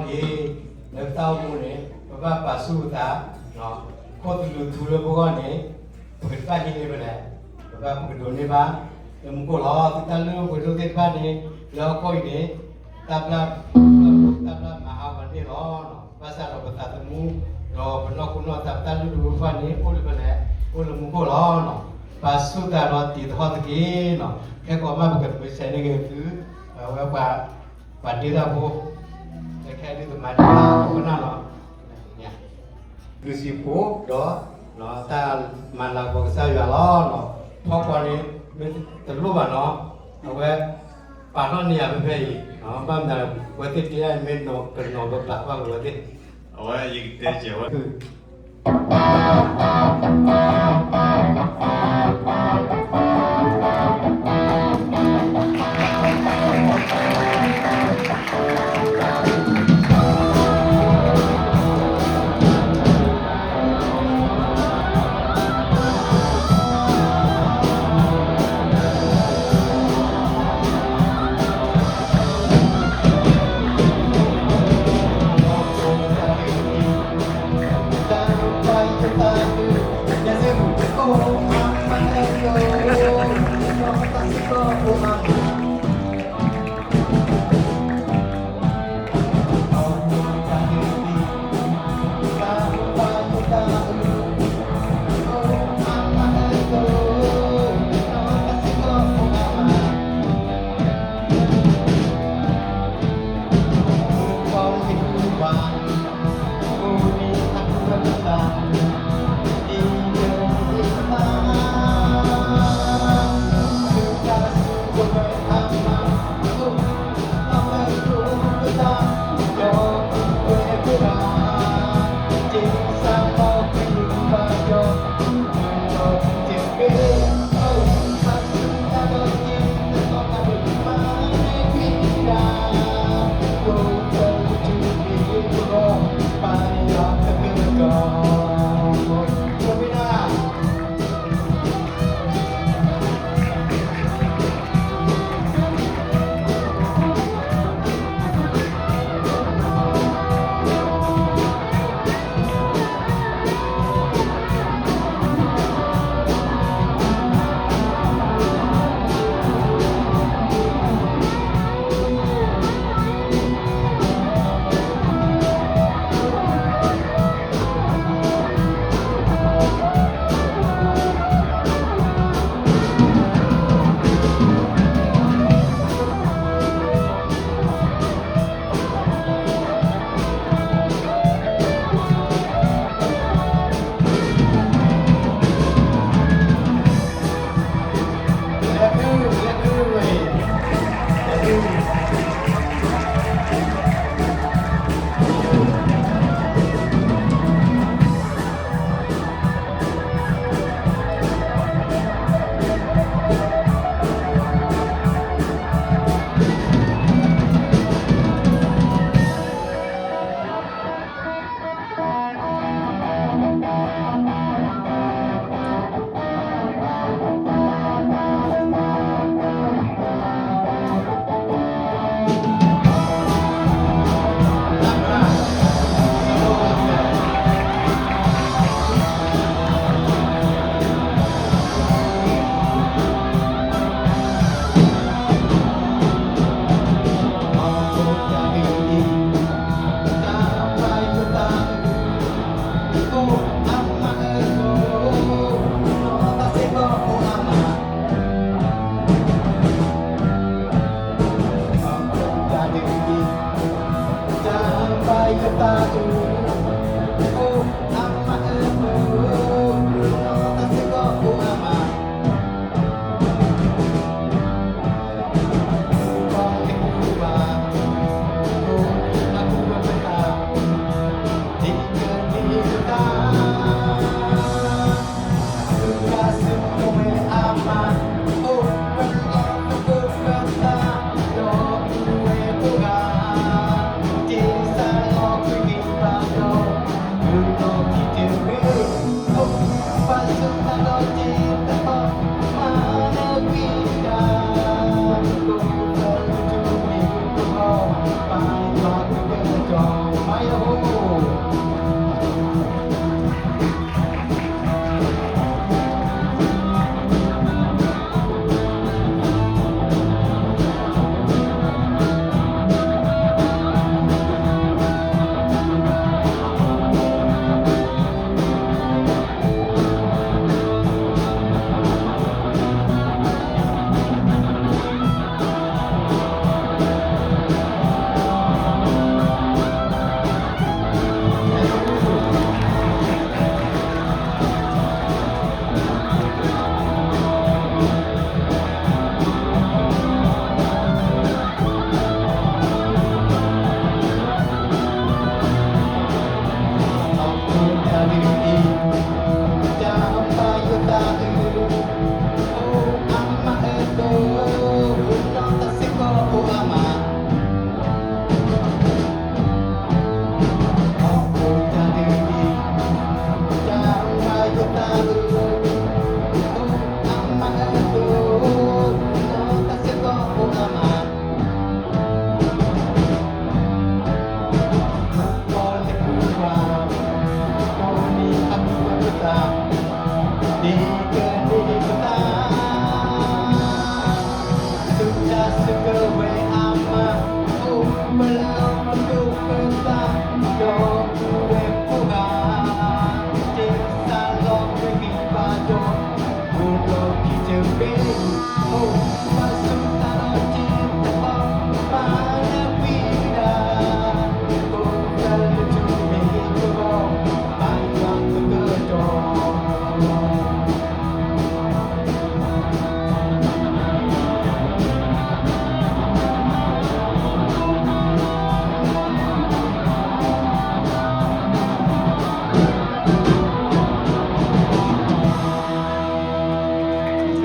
အံၤ လၢပတၢ်အိၣ်မူန့ၣ် ပဘၣ်ပာ်ဆူၣ်ပသး, ခိၣ်သလုးထူလၢပဂီၢ်န့ၣ် ပကတဘၣ်ဟံးန့ၢ်ဖဲလဲၣ်, ပဘၣ်ပကဒိးန့ၢ်ဘၣ် လၢမူခိၣ်လီၤ. သုတၢ်လုၢ်ဒိၣ်ပှ့ၤဒိၣ်သ့ၣ်တဖၣ်န့ၣ် လၢဟီၣ်ခိၣ်အံၤန့ၣ် တၢ်ဘျၣ် တၢ်ဘျၣ်မၤအါဂီၤန့ၣ်လီၤ. ဘၣ်ဆၣ်ဒီးပသးသမူ ဒီးပနီၢ်ခိနီၢ်သး ပတၢ်လုၢ်ဒိၣ်ပှ့ၤဒိၣ်တဖၣ်န့ၣ် အိၣ်လၢဖဲလဲၣ်, အိၣ်လၢမူခိၣ်လီၤ. ပာ်ဆူၣ်သးဒီးတံၤသဟီၣ်တက့ၢ်. ခဲကိးမး ပကတမ့ၢ်ဆဲးန့ၢ်ဂ့ၤသု အဝဲပှၤ ပှၤဒ့တၢ်ဖိ လၢခဲဒုးသမၤဒံးဘၣ် ခိၣ်ကနၣ်လီၤ. ဒုးစံးဖိဒီး တၢ်မၤလၤကပီၤကစၢ်ယွၤလီၤ. ဖီကွီၤန့ၣ် မ့ၢ်တလိၣ်ဘၣ်နီၤ, အဝဲ ပာ်ထီၣ်န့ၢ်ယၤဖဲဖဲအံၤ, ဘၣ်မနုၤ ဝဲသ့ၣ်တဲဒၣ်အံၤ မ့ၢ်နီၤကနီၤပပာ်ဘၣ်ဝဲသ့ၣ်, အဝဲယကတဲကဲးဝဲ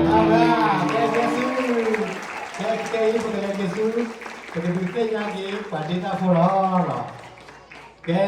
အဝဲ, ကဲကဲဆူ, ကဲကဲအံၤ ပကလဲၤက့ၤဆူ, ပကဒုးသ့ၣ်ညါက့ၤ ပှၤဒ့တၢ်ဖိလီၤ. ကဲ